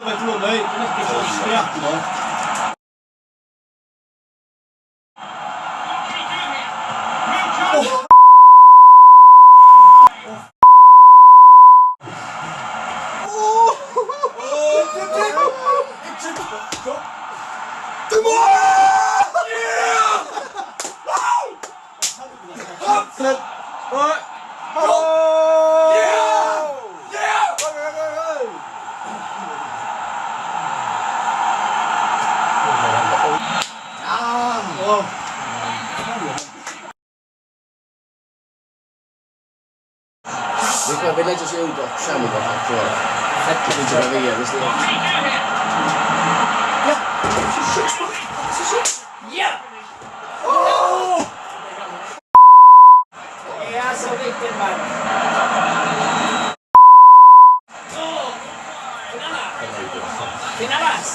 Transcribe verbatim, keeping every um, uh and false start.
Veit tú, nei, tú er ikki so skrætt, nei. Vit bara, vit leggja seg út og sama hvat, so fella vit bara við, viss tað er. Ja! Ja! Ja, so viktigt, mann. Finalas.